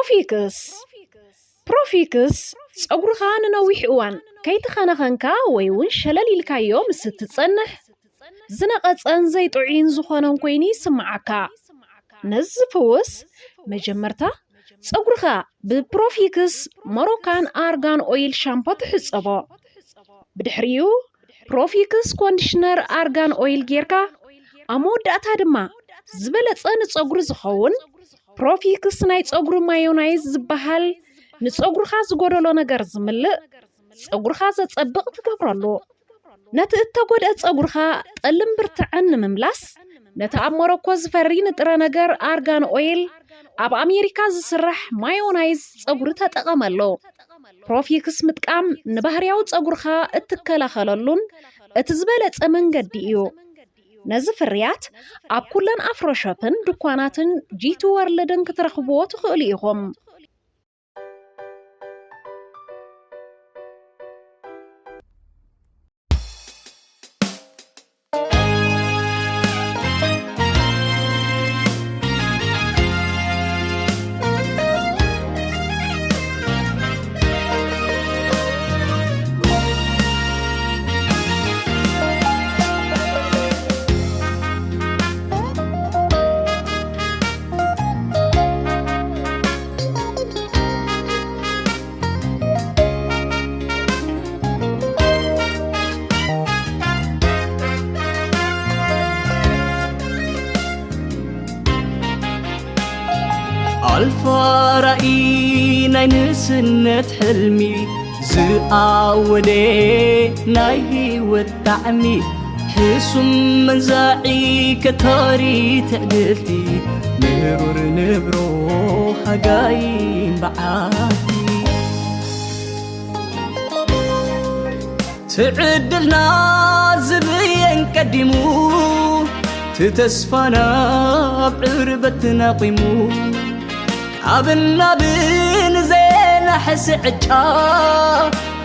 ፕሮፊክስ። ፕሮፊክስ ጸጉርኻ ንነዊሕ እዋን ከይተኸናኸንካ ወይ እውን ሸለል ኢልካዮ ምስ እትጸንሕ ዝነቐጸን ዘይጥዑይን ዝኾነን ኮይኑ ይስምዓካ። ነዚ ዝፍውስ መጀመርታ ጸጉርኻ ብፕሮፊክስ ሞሮካን ኣርጋን ኦይል ሻምፖ ትሕጸቦ። ብድሕሪኡ ፕሮፊክስ ኮንዲሽነር ኣርጋን ኦይል ጌርካ ኣብ መወዳእታ ድማ ዝበለጸ ንጸጉሪ ዝኸውን ፕሮፊክስ ናይ ጸጉሪ ማዮናይዝ ዝበሃል ንጸጉርኻ ዝጎደሎ ነገር ዝምልእ ጸጉርኻ ዘጸብቕ ትገብረሉ። ነቲ እተጎድአ ጸጉርኻ ጠልን ብርትዐን ንምምላስ ነቲ ኣብ ሞሮኮ ዝፈሪ ንጥረ ነገር ኣርጋን ኦይል ኣብ ኣሜሪካ ዝስራሕ ማዮናይዝ ጸጉሪ ተጠቐመሉ። ፕሮፊክስ ምጥቃም ንባህርያዊ ጸጉርኻ እትከላኸለሉን እቲ ዝበለጸ መንገዲ እዩ። ነዚ ፍርያት ኣብ ኩለን ኣፍሮ ሾፕን ድኳናትን ጂቲ ወርልድን ክትረኽብዎ ትኽእሉ ኢኹም። ኣልፋ ራእይ ናይ ንእስነት ሕልሚ ዝኣወደ ናይ ህይወት ጣዕሚ ሕሱም መንዛዒ ከታሪ ትዕድልቲ ምሩር ንብሮ ሃጋይን በዓቲ ትዕድልና ዝብየን ቀዲሙ ትተስፋና ኣብ ዕርበት ናቂሙ ካብ ናብን ዘናሕስ ዕጫ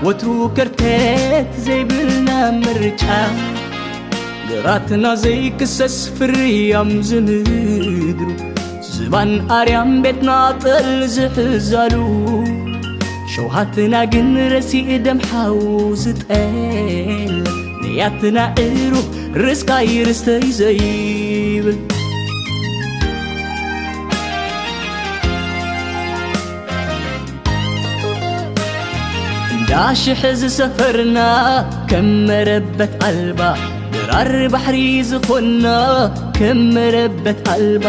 ወትሩ ከርተት ዘይብልና ምርጫ ግራትና ዘይክሰስ ፍርያም ዝምድሩ ዝባን ኣርያም ቤትና ጠል ዝሕዛሉ ሸውሃትና ግን ረሲእ ደም ሓው ዝጠል ንያትና ዕሩብ ርስካይ ርስተይ ዘይብል እንዳ ሽሕ ዝሰፈርና ከም መረበት ኣልባ ድራር ባሕሪ ዝኾንና ከም መረበት ኣልባ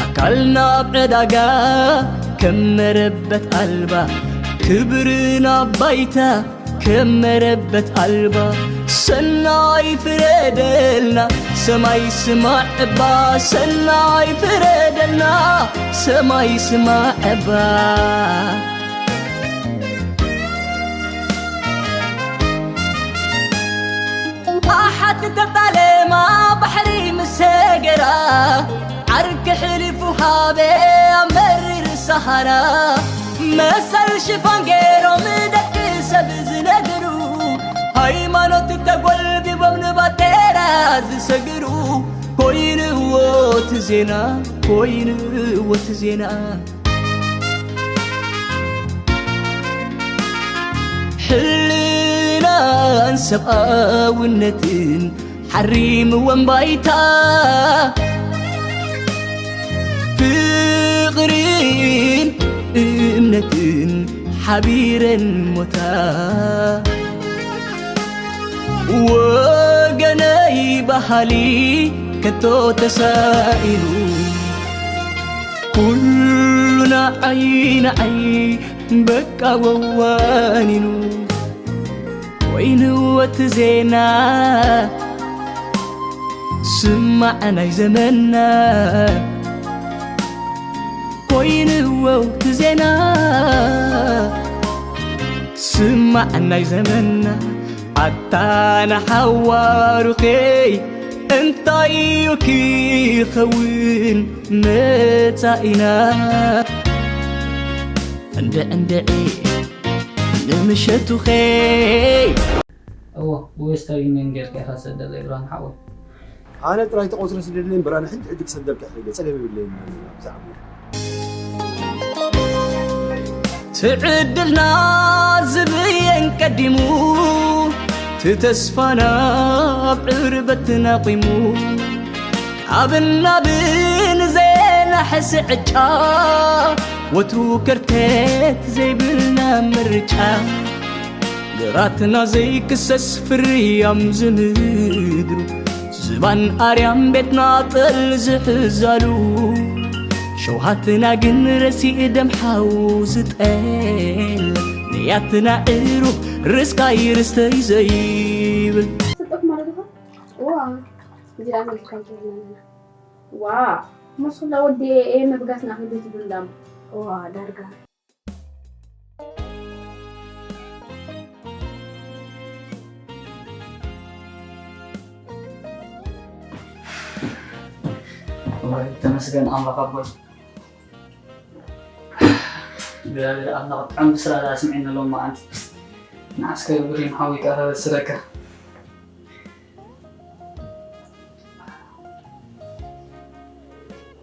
ኣካልና ኣብ ዕዳጋ ከም መረበት ኣልባ ክብርና ባይታ ከም መረበት ኣልባ ሰናይ ፍረደልና ሰማይ ስማዕ እባ ሰናይ ፍረደልና ሰማይ ስማዕ እባ ኣሓት ተጣለማ ባሕሪ ምስ ሰገራ ዓርኪ ሕሊፉ ሃበ ኣብ መሪር ሰሃራ መሰል ሽፋን ገይሮም ደቂ ሰብ ዝነግሩ ሃይማኖት ተጎልቢቦም ንባቴራ ዝሰግሩ ኮይንዎ እቲ ዜና ኮይንዎ እቲ ዜና ሕልናን ሰብኣውነትን ሓሪምወን ባይታ ፍቕርን እምነትን ሓቢረን ሞታ ወገነይ ባህሊ ከቶ ተሳኢኑ ኩሉ ንዓይ ንዓይ በቃ ወዋኒኑ ኮይንዎ እቲ ዜና ስማዕ ናይ ዘመንና ኮይንዎ እቲ ዜና ስማዕ ናይ ዘመንና ኣታ ንሓዋሩኸይ እንታይ እዩ ክኸውን መጻኢና እንድዕ እንድዒ ንምሸቱኸይ እዎ ብዌስተር ዩኒየን ጌርካ ኢኻ ትሰደለይ ብርሃን ሓወይ። ኣነ ጥራይ እቲ ቁጽሪ ስደድለይ እምበር ኣነ ሕጂ ሕጂ ክሰደልካ ክኢለ ጸገም የብለይን ብዛዕብኡ። ትዕድልና ዝብየን ቀዲሙ፣ ትተስፋና ኣብ ዕርበትና ቂሙ፣ ካብን ናብን ዘየናሕስ ዕጫ፣ ወትሩ ከርተት ዘይብልና ምርጫ፣ ግራትና ዘይክሰስ ፍርያም ዝምድሩ፣ ዝባን ኣርያም ቤትና ጠል ዝሕዛሉ፣ ሸውሃትና ግን ረሲእ ደም ሓው ዝጠል፣ ንያትና ዕሩ ርስቃይ ርስተይ ዘይብል። ስጠፍ ማለት ዶ? ዋ፣ እዚኣ መልካ ይገርመና። ዋ፣ መስላ ወዲ ኤ መብጋስና ክንደይ ትብል ዳሞ? ዋ፣ ዳርጋ። ወይ ተመስገን ኣምላኽ ኣቦይ። እግዚኣብሔር ኣምላኽ ጥዑም ብስራት ኣስምዒኒ ሎም መዓንቲ። ንዓስከ ብሪን ሓወይ ከኣ ተበስረካ።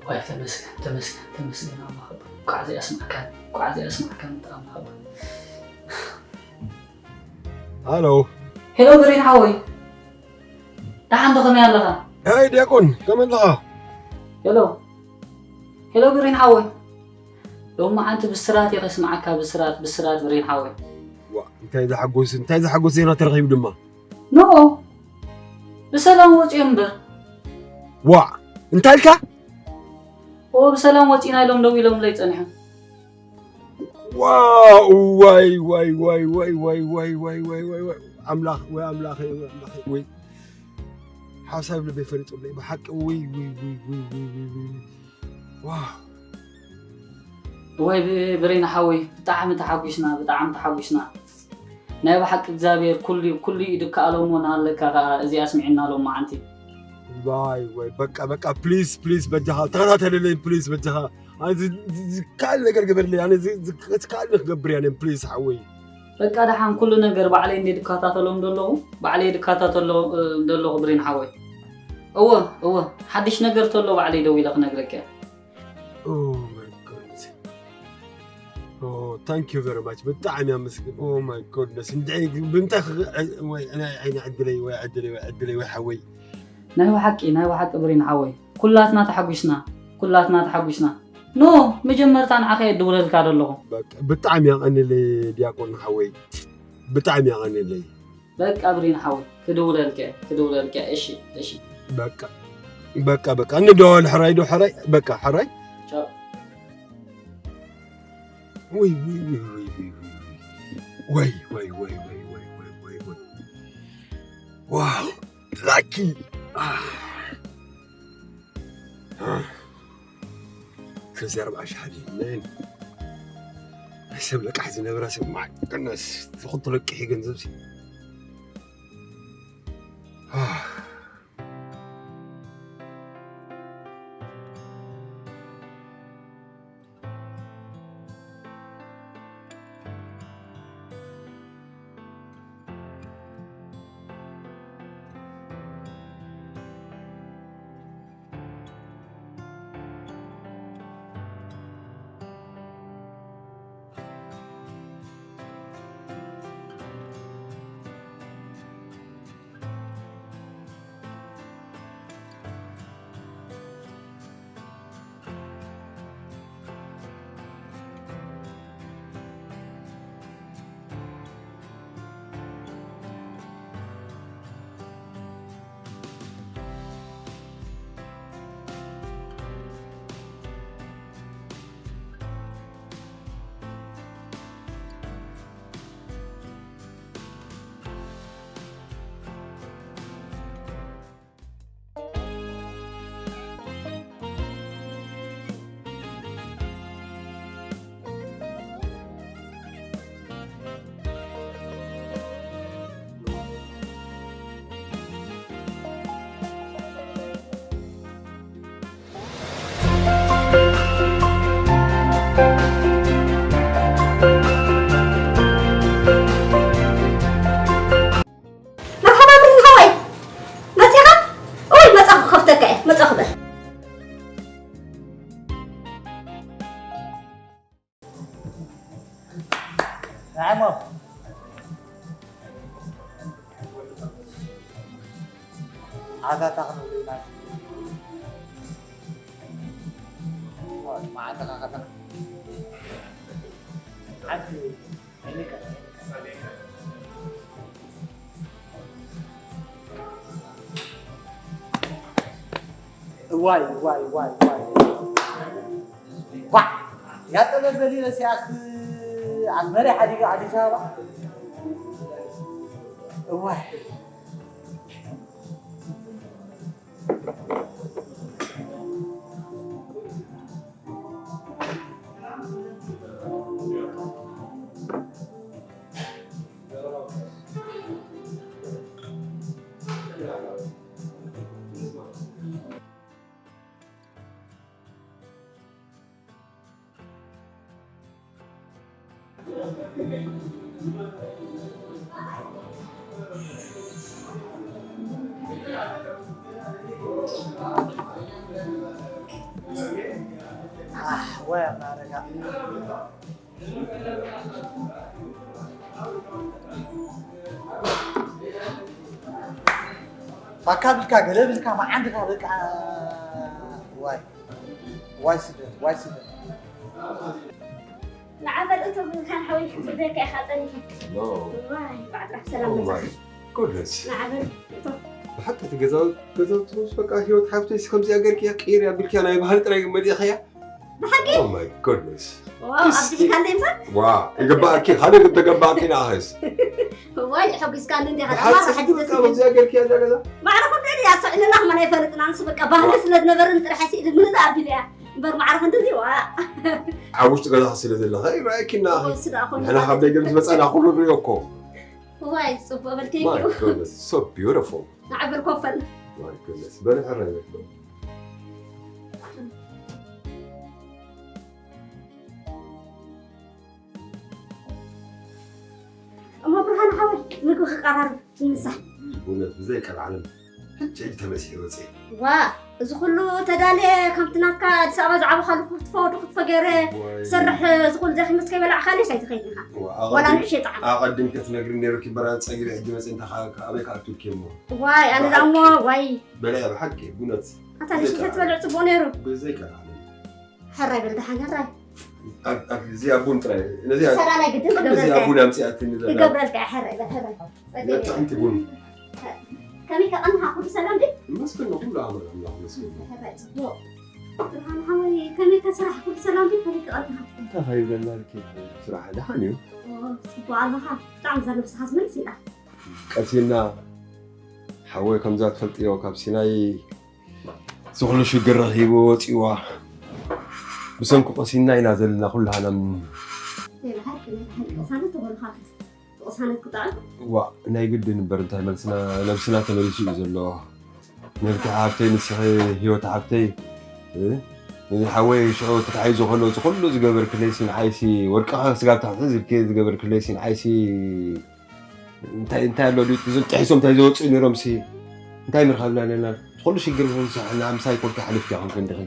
ወይ ተመስገን፣ ተመስገን፣ ተመስገን ኣምላኽ ኣቦይ። ኳዕ ዘይኣስማዕካኒ፣ ኳዕ ዘይኣስማዕካኒ ኣምላኽ ኣቦይ። ሃሎ። ሄሎ ብሪን ሓወይ። ደሓን ዶ ከመይ ኣለኻ? ሄይ ዲያቆን፣ ከመይ ኣለኻ? ሄሎ። ሄሎ ብሪን ሓወይ። ሎሚ መዓንቲ ብስራት እየ ከስምዓካ፣ ብስራት፣ ብስራት ብሪን ሓወይ። ዋ፣ እንታይ ዝሓጎስ፣ እንታይ ዝሓጎስ ዜና ተረኺቡ ድማ። ኖ። ብሰላም ወፂኦም እምበር። ዋ፣ እንታይ ኢልካ? ኦ፣ ብሰላም ወፂና ኢሎም ደው ኢሎምለይ ፀኒሖም። ዋው፣ ዋይ፣ ዋይ፣ ዋይ፣ ዋይ፣ ኣምላኽ፣ ወይ ኣምላኽ፣ ወይ ኣምላኽ፣ ወይ ሓሳብ ልበይ ፈሊጦምለይ፣ ብሓቂ፣ ወይ፣ ወይ፣ ወይ፣ ወይ፣ ወይ፣ ወይ፣ ወይ፣ ወይ። ዋው። ወይ ብ-፣ ብሬን ሓወይ፣ ብጣዕሚ ተሓጒስና፣ ብጣዕሚ ተሓጒስና። ናይ ብሓቂ እግዚኣብሔር ኩሉ፣ ኩሉ ኢዱ ከኣሎ እሞ ንሃለካ ከኣ እዚኣ ስምዒና ሎም መዓንቲ። ዋይ፣ ዋይ፣ በቃ፣ በቃ፣ ፕሊዝ፣ ፕሊዝ፣ በጃኻ፣ ተኸታተለለይ፣ ፕሊዝ፣ በጃኻ። ኣነ ዝ-፣ ዝ-፣ ዝከኣል ነገር ግበርለይ፣ ኣነ ዝ-፣ ዝ-፣ ዝከኣል ክገብር እየ፣ ኣነ ፕሊዝ፣ ሓወይ። በቃ፣ ደሓን ኩሉ ነገር ባዕለይ እንደ ድከታተሎም ደለኹ፣ ባዕለይ ድከታተሎ-፣ ደለኹ ብሬን ሓወይ። እወ፣ እወ፣ ሓድሽ ነገር ተሎ ባዕለይ ደዊለ ክነግረካ እየ። Oh my God። Oh, thank you very much። ብጣዕሚ ኣመስግን። Oh my goodness። እንታይ ግን ብምንታይ ክግ-፣ ወይ፣ ናይ፣ ናይ ዕድለይ፣ ወይ ዕድለይ፣ ወይ ዕድለይ፣ ወይ ሓወይ። ናይ ብሓቂ፣ ናይ ብሓቂ ብሬን ሓወይ። ኩላትና ተሓጒስና፣ ኩላትና ተሓጒስና። ኖ፣ መጀመርታ ንዓኻ እየ ድውለልካ ዘለኹ። በቃ፣ ብጣዕሚ የቐንየለይ ዲያቆን ሓወይ። ብጣዕሚ የቐንየለይ። በቃ ብሬን ሓወይ፣ ክድውለልካ እየ፣ ክድውለልካ እየ። እሺ፣ እሺ። በቃ፣ በቃ፣ በቃ። እንደዋወል ሕራይ ዶ ሕራይ? በቃ፣ ሕራይ። ቻው። ውይ፣ ውይ፣ ውይ። ዋው፣ ላኪ። ኣህ። ኣህ። ስለዚ ኣርብዓ ሺሕ ሓዲግ መን? ናይ ሰብ ለቃሕ ዝነበረ ሰብ ማይ ቅነስ። ዝኽቶ ለቂሕ ገንዘብ ሲ። ኣህ። ንዓሞ ኣታታ ክንብሉ ኢና። መዓልትኻ ከተና ሓንቲ እዋይ እዋይ እዋይ እዋይ ዋ ያጠበበሊ ረሲያስ ኣስመራ ሓዲጋ ኣዲስ ኣበባ እዋይ ባካ ብልካ ገለ ብልካ መዓንድካ በቃ ዋይ ዋይ ስደት ዋይ ስደት ንዓበል እቶ ብዝካን ሓወይ ክፅበየካ ኢኻ ፀኒሐ ዋይ ባዕጥራሕ ሰላም መፃ ጎደስ ንዓበል እቶ ብሓቂ እቲ ገዛውቲ ገዛውቲ ምስ በቃ ህይወት ሓፍተይ ከምዚኣ ገርክያ ቀይር ኣቢልክያ ናይ ባህሊ ጥራይ መዲእኸያ ብሓቂ Oh my goodness ዋው ኣብዚሕካለይ እምበር ዋ ይገባእኪ ካልእ ተገባእኪ ንኣኸስ ዋይ ተሐጒስካኒ እንዲኻ ብሓቂ ከምዚኣ ገርክያ እዛ ገዛ ማዕረ ኩሉ እያ ስዕልና ከማን ኣይፈልጥና ንሱ በቃ ባህሊ ስለ ዝነበረኒ ጥራሕ ስኢልኒ ኣቢለያ እምበር ማዕረ ክንድዚ ዋ ኣብ ውሽጢ ገዛኺ ስለ ዘለኻ ይረኣየኪ እናኺ እሱ ደኣ ኮይኑ ንሕና ካብ ደገ ምስ መፃና ኩሉ ንሪኦ እኮ ዋይ ፅቡቅ በል My ቴንኪዩ goodness so beautiful ንዓበል ኮፈል My goodness በል ሕራይ በል እሞ ብርሃን ሓወይ ምግቢ ክቀራርብ ንሳ ብእውነት ብዘይ ቀልዓለም ሕጂ ሕጂ ተመሲሐ ወፅየ ዋ እዚ ኩሉ ተዳልየ ከምቲ ናትካ ኣዲስ ኣበባ ዝዓበኻሉ ክትፎ ወዲ ክትፎ ገይረ ዝሰርሕ እዚ ኩሉ ደኺመስ ከይበላዕካኒ ሳይ ትኸይድ ኢኻ ዋላ ንእሽተይ ጣዕሚ ኣቐድም ክትነግሪ ነይሩኪ በራ ፀጊበ ሕጂ መፅእ እንተ ኣበይ ክኣቱልኪ እሞ ዋይ ኣነ ዛሞ ዋይ በላያ ብሓቂ ብእውነት ኣታ ንእሽተይ ተትበልዕ ፅቡቅ ነይሩ ብዘይ ቀልዓለም ሕራይ በል ደሓን ሕራይ እዚኣ ቡን ጥራይ ነዚኣ ሰላላይ ግድን ነዚኣ ክገብረልካ ቡን ኣምፅኣትኒ ዘላ ክገብረልካ ሕራይ በል ሕራይ ጥዕምቲ ቡን ከመይ ከቐንኻ ኩሉ ሰላም ድዩ መስገን ኩሉ ኣመል ኣምላኽ መስገን ሕራይ ፅቡቅ ብርሃን ሓወይ ከመይ ከስራሕ ኩሉ ሰላም ድዩ ከመይ ከቐንኻ እንታይ ከይብለና ልኪ ስራሕ ደሓን እዩ ፅቡቅ ኣለኻ ብጣዕሚ እዛ ነብስኻ ዝመልስ ኢላ ቀሲና ሓወይ ከምዛ ትፈልጥዮ ካብ ሲናይ ዝኩሉ ሽግር ረኪቡ ወፂዋ ብሰንኩ ቀሲና ኢና ዘለና ኩላሃና ናይ ብሓቂ ናይ ብሓቂ ቅሳነት ተበልኻት ብቅሳነት ክጣዕም ዋ ናይ ግድን እምበር እንታይ መልስና ነብስና ተመሊሱ እዩ ዘሎ ነብቲ ሓፍተይ ንስኺ ህይወት ሓፍተይ ሓወይ ሽዑ ተታሒዙ ከሎ እዚ ኩሉ ዝገበርክለይሲ ንዓይሲ ወርቅኻ ስጋብ ታሕቲ ዝልክ ዝገበርክለይሲ ንዓይሲ እንታይ እንታይ ኣሎ ድዩ እዞም ጥሒሶም እንታይ ዝወፅኡ ነይሮም ሲ እንታይ ምርካብና ኣለና ኩሉ ሽግር ንስሕና ምሳይ ኮልካ ሓሊፍካ ኮንኩም ድኺ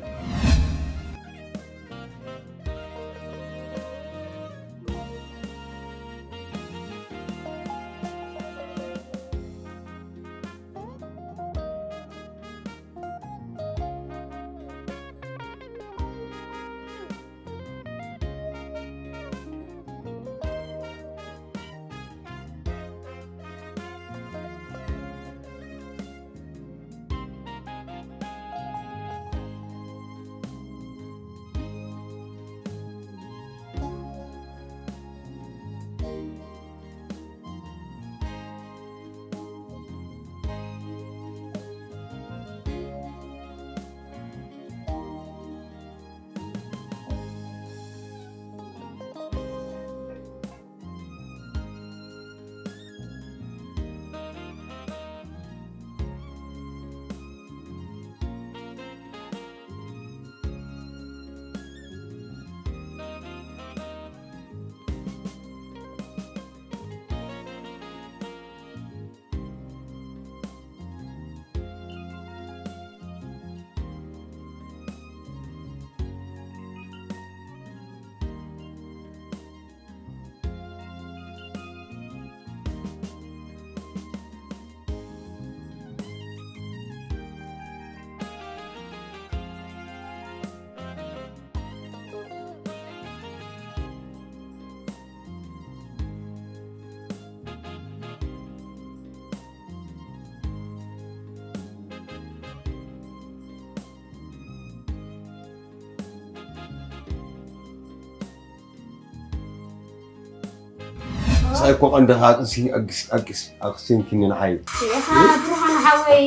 ሳይኮ ቀንድኻ ኣቅሲ ኣቅስ ኣቅስ ኣቅሲንኪኒ ንዓይ። ኢኻ ብርሃን ሓወይ፣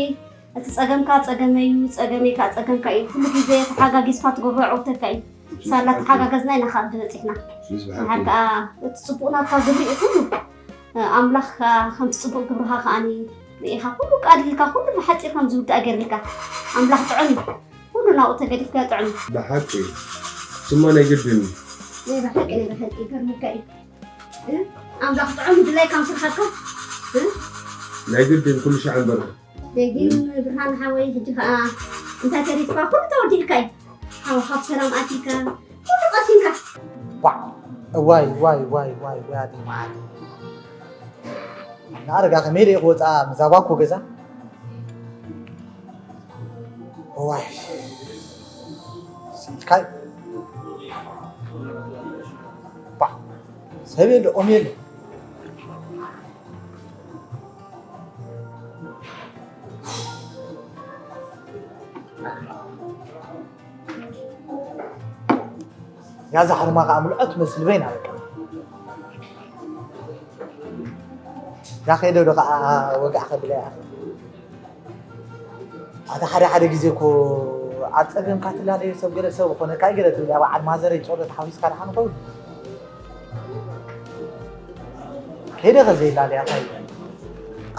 እቲ ጸገምካ ጸገመዩ፣ ጸገመይ ከኣ ጸገምካ እዩ። ኩሉ ግዜ ተሓጋጊዝካ ትገብሮ የዕውተካ እዩ። ሳላ ተሓጋገዝና ኢና ካብ ዝበጺሕና። ምስ ብሓቂ። ድሓር ከኣ እቲ ጽቡቕ ናትካ ግብሪ እዩ ኩሉ። ኣምላኽ ከኣ ከምቲ ጽቡቕ ግብርኻ ከኣኒ ርኢኻ ኩሉ ቃዲልካ ኩሉ ብሓጺር ከም ዝውዳእ ገይርልካ። ኣምላኽ ጥዑም እዩ። ኩሉ ናብኡ ተገዲፍካ ጥዑም እዩ። ብሓቂ። ስማ ናይ ግድን። ናይ ብሓቂ፣ ናይ ብሓቂ ይገርመካ እዩ። እ? ኣምላኽ ጥዑም ድላይ ካብ ስርሓካ። እ? ናይ ግድን ኩሉ ሻዕ እምበር። ደጊም ብርሃን ሓወይ፣ ሕጂ ከኣ እንታይ ተሪፍካ? ኩሉ ተወዲእልካ እዩ። ሓው ካብ ሰላም ኣቲካ፣ ኩሉ ቀሲንካ። ዋዕ! እዋይ፣ ዋይ፣ ዋይ፣ ዋይ፣ ዋይ፣ ኣደይ መዓረይ። ንኣረጋ ከመይ ደይ ክወጻ ምዛባ እኮ ገዛ። እዋይ። ስኢልካይ። ባዕ። ሰብ የለ፣ ኦም የለ። ያዛ ሕርማ ከዓ ምልዖ ትመስል በይና በቃ። ያ ከይደ ዶ ከዓ ወጋዕ ከብለያ። ኣታ ሓደ ሓደ ግዜ እኮ ኣብ ጸገምካ ትላለዮ ሰብ ገለ ሰብ ኮነካ ገለ ትብል ኣብ ዓድ ማዘረይ ጾሎት ሓዊስካ ደሓን ኸውን። ከይደ ከዘይላለያ እንታይ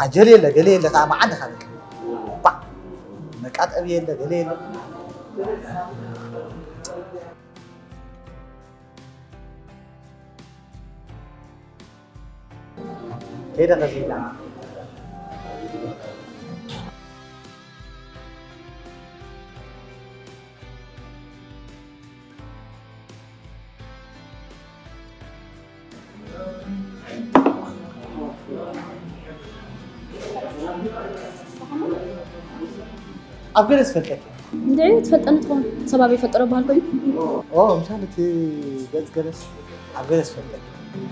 ኣጀል የለ ገለ የለ ከዓ መዓድ ኻ በቃ። ባ መቃጠቢ የለ ገለ የለ። ከይደ ከዚላ። ኣብ ገለ ዝፈልጠኪ? እንድዒ ትፈልጠኒ ትኸውን፣ ሰብ ኣበይ ይፈልጦ ዶ በሃል ኮይኑ? ኦ፣ ምሳሌ እቲ ገጽ ገለስ ኣብ ገለ ዝፈልጠኪ?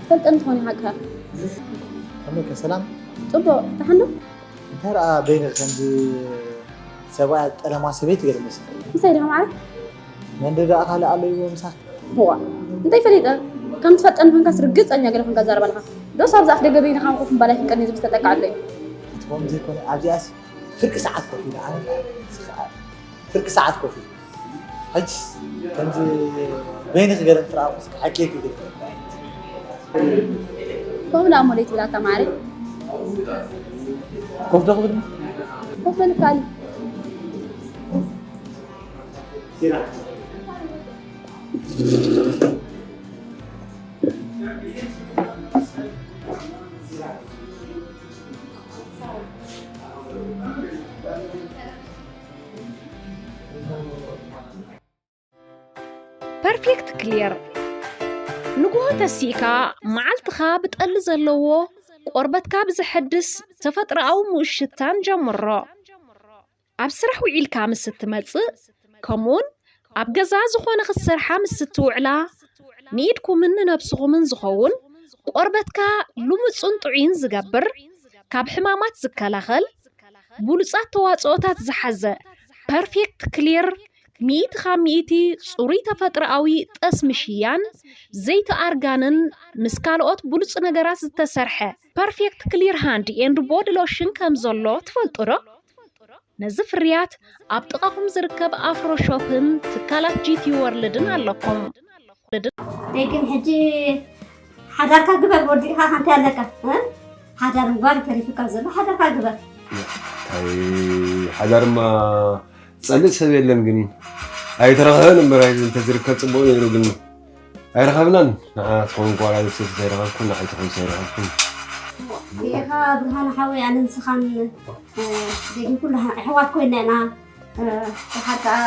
ትፈልጠኒ ትኸውን እዩ ሓቅኻ። ከመይ ከ ሰላም? ጽቡቕ፣ ደሓን ዶ? እንታይ ደኣ በይንኺ ከምዚ ሰብኣይ ጠለማ ሰበይቲ ገለ መስል? ምሳይ ዲኻ ማዕረ? መን ደኣ ካልእ ኣሎ ይብሎ ምሳኺ? እዋ፣ እንታይ ፈሊጠ? ከም ትፈልጠኒ ኮንካስ ርግጸኛ ገለ ኮንካ ትዛረብ ኣለኻ። ዶስ ኣብዚ ኣፍ ደገ በይንኻ ኮፍ ምባል ኣይፍቀድን እዩ ዝብል ተጠቃዕ ኣሎ እዩ። ከምዚ ይኮነ ኣብዚኣስ ፍርቂ ሰዓት ኮፍ ኢለ ኣነ ፍርቂ ሰዓት ኮፍ ኢለ ሕጅስ ከምዚ በይንኺ ገለ ትረኣኹስ ሓቂ ይክግል። ከምኡ ደኣ እሞ ደይትብል ኣታ ማዕረ። ኮፍ ዶ ክብል? ኮፍ በል ካልእ። ፐርፌክት ክሊር። ንግሆ ተሲእካ መዓልትኻ ብጠሊ ዘለዎ ቆርበትካ ብዘሐድስ ተፈጥሮኣዊ ምኡት ሽታን ጀምሮ። ኣብ ስራሕ ውዒልካ ምስ እትመጽእ፣ ከምኡውን ኣብ ገዛ ዝኾነ ክትሰርሓ ምስ እትውዕላ፣ ንኢድኩምን ንነብስኹምን ዝኸውን ቆርበትካ ልሙጽን ጥዑይን ዝገብር፣ ካብ ሕማማት ዝከላኸል፣ ብሉጻት ተዋጽኦታት ዝሓዘ ፐርፌክት ክሊር፣ ሚእቲ ካብ ሚእቲ ጽሩይ ተፈጥሮኣዊ ጠስሚ ሽያን ዘይቲ ኣርጋንን ምስ ካልኦት ብሉጽ ነገራት ዝተሰርሐ ፐርፌክት ክሊር ሃንድ ኤንድ ቦዲ ሎሽን ከም ዘሎ ትፈልጡ ዶ? ነዚ ፍርያት ኣብ ጥቓኹም ዝርከብ ኣፍሮ ሾፕን ትካላት ጂቲ ወርልድን ኣለኩም። ደጊም ሕጂ ሓዳርካ ግበር፣ ወዲእኻ ከንታይ ኣለካ? እ? ሓዳር እምጓር ተሪፉካ ዘሎ ሓዳርካ ግበር። እንታይ ሓዳርማ ጸልእ ሰብ የለን፣ ግን ኣይተረኸበን እምበር፣ ኣይ እንተዝርከብ ጽቡቕ ነይሩ፣ ግን ኣይረኸብናን። ንዓ ትኸውን ጓል ኣንስተይቲ ዘይረኸብኩን፣ ንዓይ ትኸውን ዘይረኸብኩን። ርኢኻ ብርሃነ ሓወይ፣ ኣነ ንስኻን፣ እ፣ ደጊም ኩሉ ኣሕዋት ኮይና ኢና፣ እ፣ ደሓር ከኣ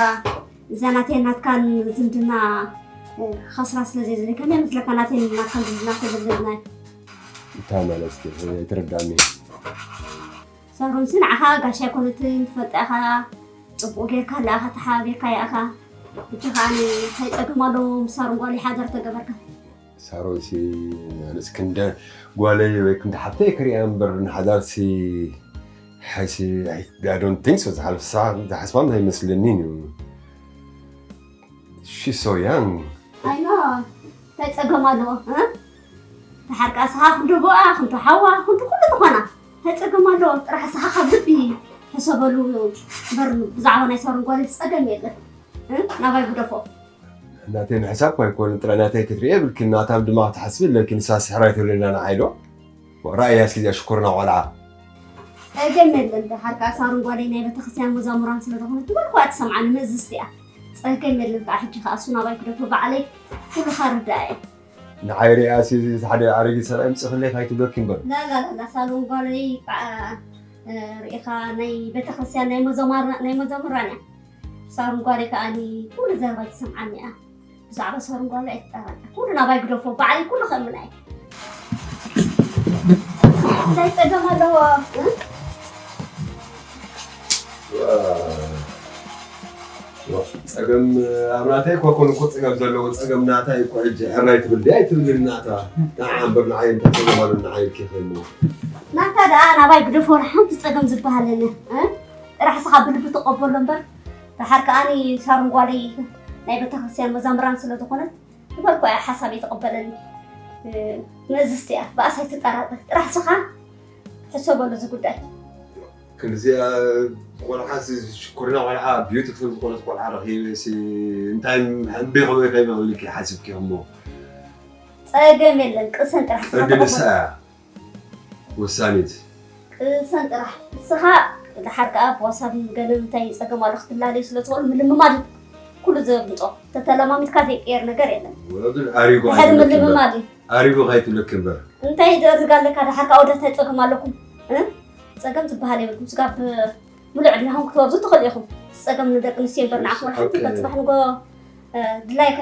እዛ ናተይ ናትካን ዝምድና፣ እ፣ ክኸስራ ስለ ዘይደሊ፣ ከመይ መስለካ ናተይ ናትካን ዝምድና ተዘለልና? እንታይ ማለት እዩ? ኣይተረዳእኒ። ሳሮንሲ ንዓኻ ጋሻ ኣይኮነትን፣ ትፈልጣ ኢኻ። ጽቡቕ ጌርካ ኣለኣኻ፣ ተሓባቢርካ ይኣኻ። ሕጂ ከኣ እንታይ ጸገም ኣለዎ ምስ ሳሮን ጓለይ ሓዳር ተገበርካ? ሳሮንሲ ኣነስ ክንደ ጓለይ ወይ ክንደ ሓብተይ ክሪኣ እምበር ንሓዳርሲ ሓይሲ፣ I don't think so። ዝሓልፍ ሰዓት ዝሓስባም ኣይመስለኒን እዩ። She's so young። I know። እንታይ ጸገም ኣለዎ? እ? ሓርቃ ስኻ ክንዲ ቦኣ፣ ክንዲ ሓዋ፣ ክንዲ ኩሉ ዝኾና። እንታይ ጸገም ኣለዎ? ጥራሕ ስኻ ካብ ልቢ ሕሰበሉ እምበር ብዛዕባ ናይ ሳሮን ጓል ጸገም የለን። እ? ናባይ ግደፎ። ናተይ ምሕሳብ እኳ ኣይኮነን፣ ጥራይ ናተይ ክትርኢ የብልኪን፣ ናታም ድማ ክትሓስቢ ኣለኪ። ንሳ ስሕር ኣይትብለና ንዓይ ዶ? ራእያ እስኪ እዚኣ ሽኮርና ቆልዓ። ጸገም የለን፣ ደሓር ከኣ ሳሮን ጓለይ ናይ ቤተክርስትያን መዛሙራን ስለ ዝኾነት ትበልኩ እያ ትሰምዓኒ፣ መእዝዝቲ እያ። ጸገም የለን፣ ከኣ ሕጂ ከኣ እሱ ናባይ ክደፎ ባዕለይ ኩሉ ከርድኣ እየ። ንዓይ ሪኣ ሲ ሓደ ኣረጊት ሰብኣይ ምጽእኽለይ ካይትብለኪ እምበር። ላላላላ፣ ሳሮን ጓለይ ከኣ፣ እ፣ ሪኢኻ ናይ ቤተክርስትያን ናይ መዘማር-፣ ናይ መዘምራን እያ። ሳሮን ጓለይ ከኣኒ ኩሉ ዘረባይ ትሰምዓኒ እያ። ብዛዕባ ሳሮን ጓለይ ኣይትጠራጠር። ኩሉ ናባይ ግደፎ፣ ባዕለይ ኩሉ ከእምና እየ። እንታይ ጸገም ኣለዎ? እ? ዋ፣ ጸገም ኣብ ናተይ እኳ ኮነ እኮ ጸገም ዘለዎ፣ ጸገም ናታይ እኮ ሕጂ ሕራይ ትብል ድያ ኣይትብልን ናታ? ንዓ እምበር ንዓይ እንታይ ጸገም ኣሎ ንዓይ ኢልኪ ከሞ። ናታ ደኣ ናባይ ግደፎ፣ ሓንቲ ጸገም ዝበሃል የለን። እ? ጥራሕ ስኻ ብልቢ ተቐበሎ እምበር፣ ደሓር ከኣኒ ሳሮን ጓለይ ናይ ቤተክርስትያን መዛምራን ስለ ዝኾነት፣ ዝበልኩ እያ ሓሳብ እየ ትቕበለኒ። እ፣ መእዝዝቲ እያ፣ ብኣስ ኣይትጠራጠር። ጥራሕ ስኻ ሕሰበሉ እዚ ጉዳይ። ክንዚኣ ቆልዓ ሲ-፣ ሽኮሪና ቆልዓ፣ ቢዩቲፉል ዝኾነት ቆልዓ ረኺበ ሲ፣ እንታይ እምቢ ክብል ከይበልኪ ሓሲብኪ እሞ? ጸገም የለን፣ ቅሰን ጥራሕ ስኻ እንዲ ንሳ ተቐበል። እያ ወሳኒት። ቅሰን ጥራሕ። ንስኻ ደሓር ከኣ ብዋሳብ ገለ እንታይ ጸገም ኣሎ ክትላለዩ ስለ ትኽእሉ ምልምማድ እዩ ኩሉ ዘብልጦ። ተተለማሚድካ ዘይቅየር ነገር የለን። ወግን ኣሪጎ ድሕሪ ኣይትብለኪ እምበር። ምልምማድ እዩ። ኣሪጎ ካይትብለኪ እምበር። እንታይ ዘእርግ ኣለካ? ደሓር ከኣ ወደ እንታይ ጸገም ኣለኩም? እ? ጸገም ዝበሃል የብልኩም። ስጋብ ምሉእ ዕድሜኹም ክትወርዙ ትኽእሉ ኢኹም። ጸገም ንደቂ ኣንስትዮ እምበር ንዓኹም ሓንቲ ኦኬ። በጽባሕ ንጎ፣ እ፣ ድላይካ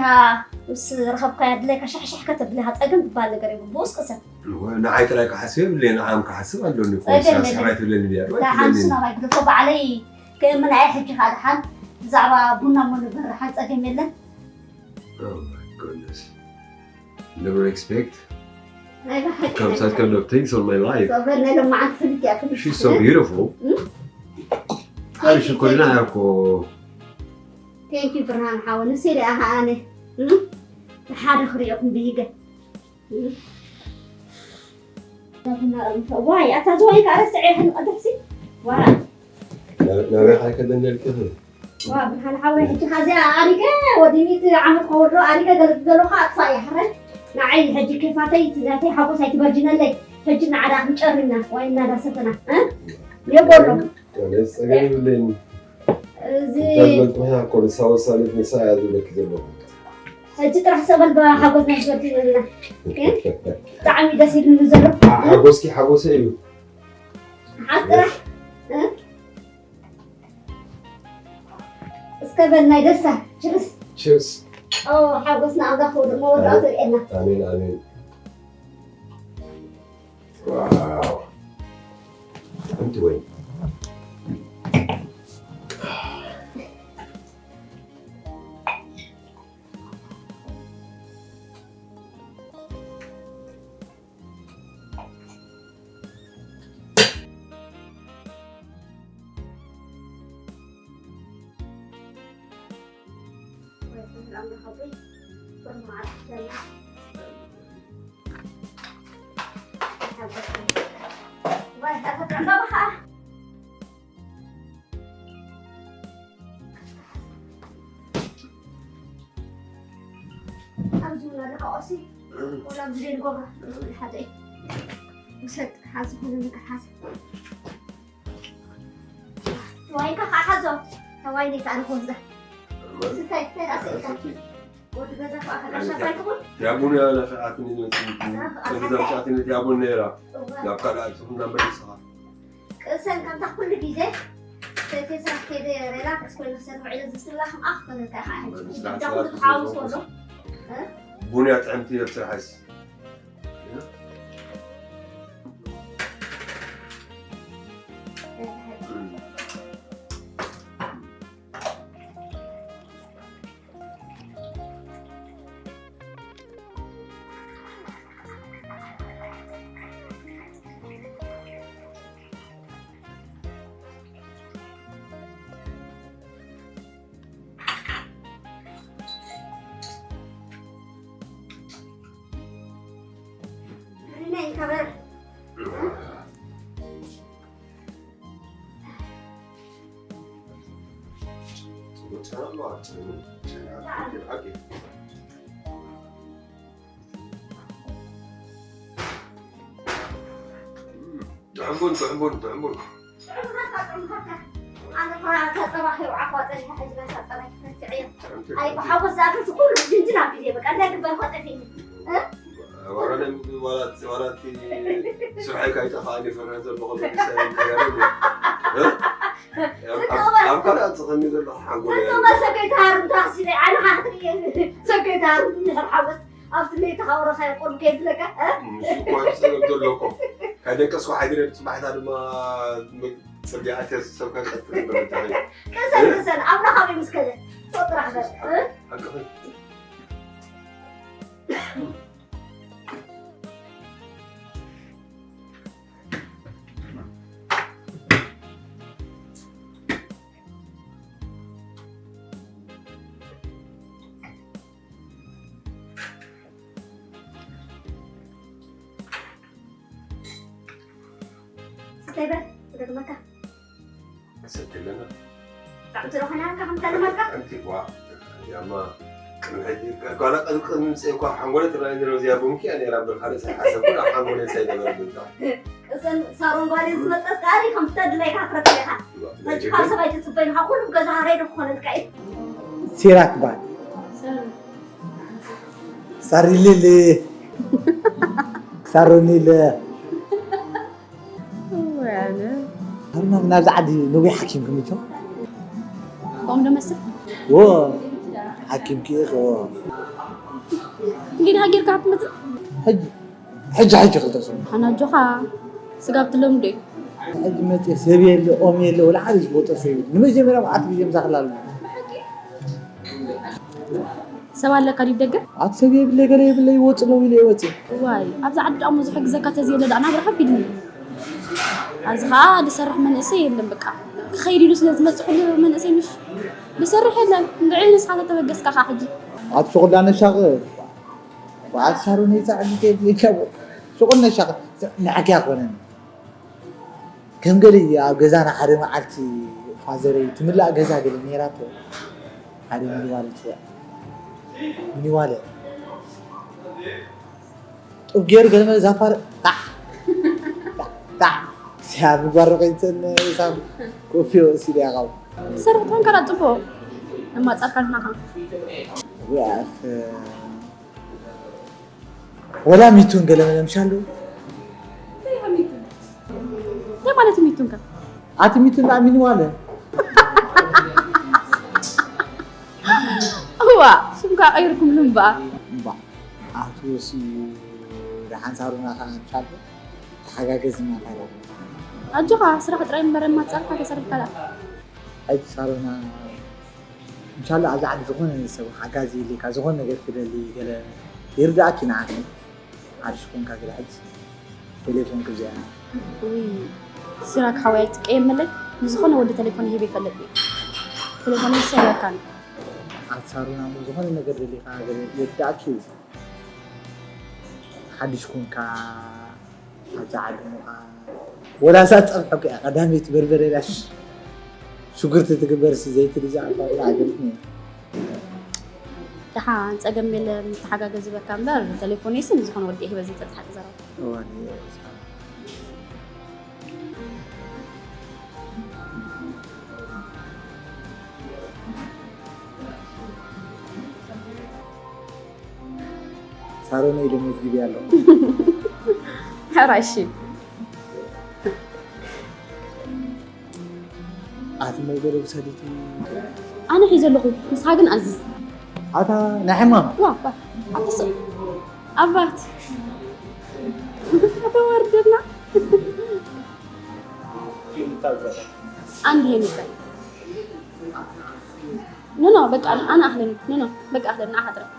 ምስ ረኸብካያ ድላይካ ሻሕሻሕ ከተብልኻ ጸገም ዝበሃል ነገር የብሉን። ብኡስ ቅሰን። እወ፣ ንዓይ ጥራይ ክሓስብ የብለይን፣ ንዓም ክሓስብ ኣለኒ እኮ። ጸገም ንሳ የለን። ስራሕ ኣይትብለኒ ድያ? ደሓን ኣይትብለኒ። ንሱ ናባይ ግደፎ፣ ባዕለይ ክእምን ኣየ። ሕጂ ከኣ ደሓን ብዛዕባ ቡና እሞ ንበር፣ ደሓን ጸገም የለን። Oh my goodness. Never expect ናይ ብሓቂ come such kind of things on my life. ሶበር ናይ ሎማዓንቲ ፍልጥ እያ፣ ፍልጥ። She's so beautiful. እም? ሓሪሽ እኮ ድና እያ እኮ። Thank you ብርሃን ሓወ፣ ንሴ ደኣ ከኣ ኣነ፣ እም? ሓደ ክሪኦኩም ብሂገ። እም? ዋይ፣ ኣታ ዝዋይ ከኣ ረስዐ ይኽእል ቀድሕሲ። ዋይ። ናበይ፣ ናበይ ሓይከ ደንደልክኺ? ዋ፣ ብርሃን ሓወይ፣ ሕጂ ኻዚኣ ኣሪገ ወዲ ሚእቲ ዓመት ከወዶ ኣሪገ ገለ ዘለኹ ኣጥፋእ እየ፣ ሕራይ። ንዓይ ሕጂ ኬፋተይ፣ እቲ ናተይ ሓጎስ ኣይትበርጅነለይ። ሕጂ ንዓዳ ክንጨርምና፣ ዋይ እናዳሰተና፣ እ? የቦሎ። ኣነ ጸገም የብለይን። እዚ እንታይ ዝበልኩ እያ እኮ ንሳ ወሳኒት ንሳ እያ ዝብለኪ ዘለኹ። ሕጂ ጥራሕ ሰበል ብሓጎስ ናይ ዝበርጅነልና። ግን ብጣዕሚ ደስ ኢሉኒ ዘሎ። ሓ-፣ ሓጎስኪ ሓጎሰ እዩ። ሓዝ ጥራሕ፣ እ? እስከ በል ናይ ደስታ፣ ችርስ። ችርስ። ኦ፣ ሓጎስና ኣምላኽ ወድ-፣ መወዳእቱ ኣሜን። የርእየና። ኣሜን፣ ኣሜን። ዋው። ሓንቲ ወይን። ኣብዚ እውን ኣለካ ኦሲ፣ ወላ ኣብዚ ዘይንገብሮ ሓደ እዩ። ውሰድ፣ ሓዚ ኩሉ ነገር ሓዚ። ዋይንካ ከዓ ሓዞ። ዋይን ከኣ ንኮዛ። ስታይ፣ ስታይ ዳኣ ሰኢልካ። ወዲ ገዛ ከዓ ከጋሻ እንታይ ትኹን? ያቡን ያለ ሰዓት ነው። ናፍቃት እዛ ሰዓት ነው ያቡን ነራ። እዋ። ናብ ካልኣይ ትኹን ናብ መሪስኻ። ቅሰን ከምታ ኩሉ ግዜ ሰይቲ ስራሕ ከይደ ሪላክስ ኮይኑ ክሰርሕ ውዒለ ዝብስላ ከም ኣኽ ክብለካ ኢኻ ሕጂ። ብስራሕ ብጃኹም ስራሕ ክትሓውስ ከሎ፣ እ? ቡን እያ ጥዕምቲ እያ ብስራሕስ። ድሕንቡን ድሕንቡን። ኣነ እኮ ኣብታ ጸባ ከይውዓልኩ ጸኒሐ፣ ሕጂ ናታ ጸባ ይፈስዕ እየ። ኣይ፣ ብሓጎስ ዝኣክል ኩሉ ጅንጅን ኣቢለ፣ በቃ፣ እንታይ ክበል እኮ ጠፊእኒ። እ? ዋላ ናይ ምግቢ ዋላ እቲ፣ ዋላ እቲ ስርሐይ ካይጠፋኣኒ ፈርሐ ዘለኹ፣ መንግስቲ ኣይምቀየርን እዩ። እ? ኣብ፣ ኣብ ካልኣት ዝኸኒ ዘለኹ ሓንጎል እየ። ዘንተማ ሰብ ከይትሃርም ትራክሲ ናይ ዓይንኻ ክትርኢ፣ ሰብ ከይትሃርም እንድሕር ሓጎስ ኣብቲ ለይቲ ካብ ረኻዮ ቁሩብ ከይብለካ፣ እ? ንሱ እኮ ጸገም ዘሎ እኮ። ካደቀስኩ ሓዲረ ጽባሕታ ድማ ጽርግያ ኣትየ ሰብካ ቀጥ ክብል እንተለይ። ቅሰን፣ ቅሰን፣ ኣምላኽ ኣበይ ምስ ከደ? ጾጥ ጥራሕ በል፣ እ? ሓቅኺ። ስተይ በል፣ ክደግመካ። ክሰቲ ኣለና። ብጣዕሚ ትረኸና ኢልካ ከም ተለመድካ። ኣንቲ ኳ፣ ያማ፣ ቅድሚ ሕጂ፣ ጓላ ቅድሚ፣ ቅድሚ ምጽእ እኳ ሓንጎለ ትረኣይ ነይሩ፣ እዚኣ ቡንኪ እያ ነይራ እምበር፣ ካልእ ሳይሓሰብኩ፣ ኣብ ሓንጎለ ሳይነበረ ምንታ። እዘን ሳሮን ጓል ዝመጠት ቃሪ ከም ተድላይካ ትረክብ ኢኻ። ሕጂ ካብ ሰብኣይ ትጽበይ ኢኻ፣ ኩሉ ገዛ ሬዶ ክኾነልካ እዩ። ሲራክ ባል። ሳሪሊሊ። ሳሮኒለ። ወይ ኣነ። ኣርማ ናብዚ ዓዲ ነዊሕ ሓኪም ክምጆ? ከምኡ ዶ መስል? ዎ። ሓኪም ክኢኽ፣ ዎ። እንዴት ሃገር ካብ መጽእ? ሕጂ፣ ሕጂ፣ ሕጂ ክልተ ሰሙን። ኣነ ኣጆኻ፣ ስጋብ ትለምዶ እዩ። ሕጂ መጽእ ሰብ የለ፣ ኦም የለ፣ ወላ ሓደ ዝፈልጦ ሰብ የለ። ንመጀመርያ መዓት ግዜ ምሳኽላሉ። ሰብ ኣለካ ድዩ ደገ? ኣቲ ሰብ የብለይ፣ ገለ የብለይ፣ ይወጽእ ኣለዉ ኢለ ይወጽእ። ዋይ፣ ኣብዚ ዓዲ ደኣ እሞ ዝሕግዘካ ተዘየለ ደኣ ናብራ ከቢድ እዩ። ኣብዚ ኸኣ ዝሰርሕ መንእሰይ የለን በቃ። ክኸይድ ኢሉ ስለ ዝመጽእ ኩሉ መንእሰይ ምሽ ዝሰርሕ የለን። እንድዒ ንስኻ ተተበገስካ ኸኣ ሕጂ። ኣቲ ሸቑላ ነሻቕ፣ ኣቲ ሳሮን ይጻዕድ ከይድ ይቻቦ። ሸቑል ነሻቕ፣ ንዓኪ ኣይኮነን። ከም ገለ እዩ ኣብ ገዛና ሓደ መዓልቲ ፋዘረይ ትምላእ ገዛ ገለ ነይራቶ። ሓደ ሚኒዋለ ትበል። ሚኒዋለ። ጡብ ገይሩ ገለ መለ ዛፋር ታዕ፣ ታዕ፣ ታዕ። ሲያብ ጓሮ ቀይተን ሳብ ኮፊ ወሲደ ያጋው። ትሰርሕ ትኾን ካልኣ ጽቡቕ። እማጻርካ ንሕና ኸ? ወይ ኣፍ ወላ ሚቱን ገለ መለ ምሻሉ። እንታይ ኢኻ ሚቱን? እንታይ ማለት ሚቱን ከ? ኣቲ ሚቱን ዳ ሚኒ ዋለ። እዋ፣ ሽምካ ቀይርኩም ልምባ። እምባ፣ ኣቲ ወሲ ደሓን ሳሩና ከኣ ምሻሉ ተሓጋገዝና ካላ። ኣጆኻ፣ ስራሕ ጥራይ እምበር ማጻርካ ተሰርሕካ ደኣ። ሕጂ ሳሮና፣ እንሻላ ኣብዚ ዓዲ ዝኾነ ሰብ ሓጋዚ ኢልካ፣ ዝኾነ ነገር ክደሊ ገለ ይርዳእኪ ንዓኺ። ሓድሽ ኮንካ ገለ ሕጂ ቴሌፎን ክዚኣ። ውይ፣ ሲራክ ሓወይ ኣይትቀየመለይ። ንዝኾነ ወዲ ቴሌፎን ይህብ ይፈልጥ እዩ። ቴሌፎን ይሰረካን። ኣቲ ሳሮና፣ እሞ ዝኾነ ነገር ደሊኻ ገለ ይርዳእኪ እዩ። ሓድሽ ኮንካ ኣብዛ ዓዲ ምዃን። ወላ እሳ ጸብሐ እኮ እያ ቀዳመይቲ በርበረ ኢላ ሽጉርቲ ትግበር ሲ ዘይቲ ድዛ ኣባብላ ዓገርትኒ። ደሓን ጸገም የለን፣ ንተሓጋገዝ በካ እምበር፣ ቴሌፎነይሲ ንዝኾነ ወዲ እየ ሂበ ዘይተልትሓቂ ዘረባ። እዋን እየ። ሳሮነይ ኢለ መዝጊበያ ኣለኹ። ሕራይ እሺ። ኣቲ መውደደ ውሰዲቲ። ኣነ ሒዘ ኣለኹ፣ ንስኻ ግን ኣዝዝ። ኣታ ናይ ሕማም። ዋ፣ ዋ፣ ኣትስቕ። ኣባት። ኣተዋርደና። ኣንድ ሄኒካ። ኖ፣ ኖ፣ በቃ ኣነ ኣኽለኒ። ኖ፣ ኖ፣ በቃ ኣኽለኒ፣ ንዓኻ ጥራይ።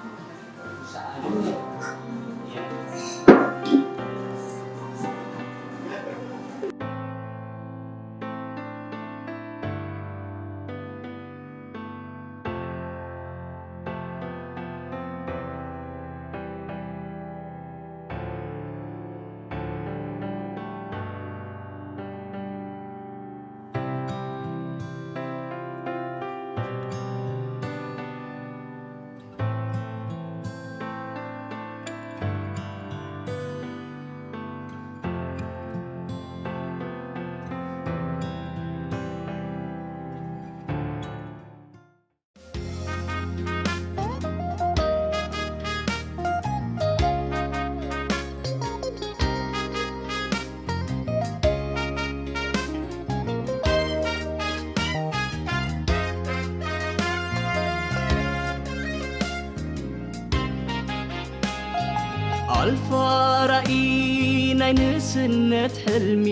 ናይ ንእስነት ሕልሚ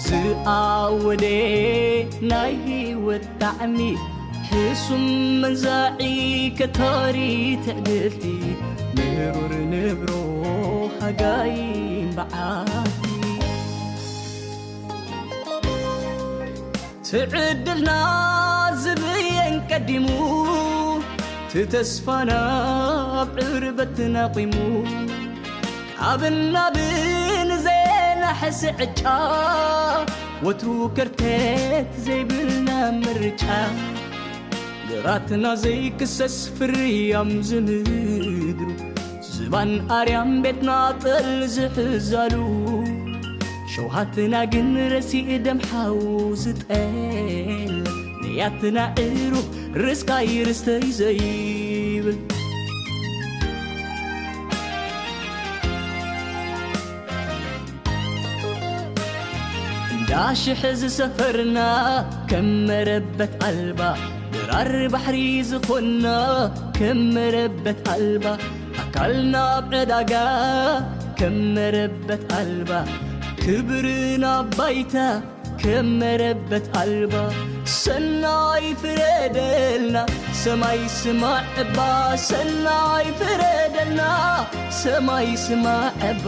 ዝኣወደ ናይ ህይወት ጣዕሚ ሕሱም መንዛዒ ከታሪ ትዕድልቲ ምሩር ንብሮ ሃጋይን በዓቲ ትዕድልና ዝብየን ቀዲሙ ትተስፋና ኣብ ዕርበትና ቂሙ ካብን ናብን ዘናሕስ ዕጫ ወትሩ ከርተት ዘይብልና ምርጫ ግራትና ዘይክሰስ ፍርያም ዝምድሩ ዝባን ኣርያም ቤትና ጠል ዝሕዛሉ ሸውሃትና ግን ረሲእ ደም ሓው ዝጠል ንያትና ዕሩ ርስቃይ ርስተይ ዘይብል እንዳሽሕ ዝሰፈርና ከም መረበት ኣልባ ድራር ባሕሪ ዝኾንና ከም መረበት ኣልባ ኣካልና ኣብ ዕዳጋ ከም መረበት ኣልባ ክብርና ባይታ ከም መረበት ኣልባ ሰናይ ፍረደልና ሰማይ ስማዕ እባ ሰናይ ፍረደልና ሰማይ ስማዕ እባ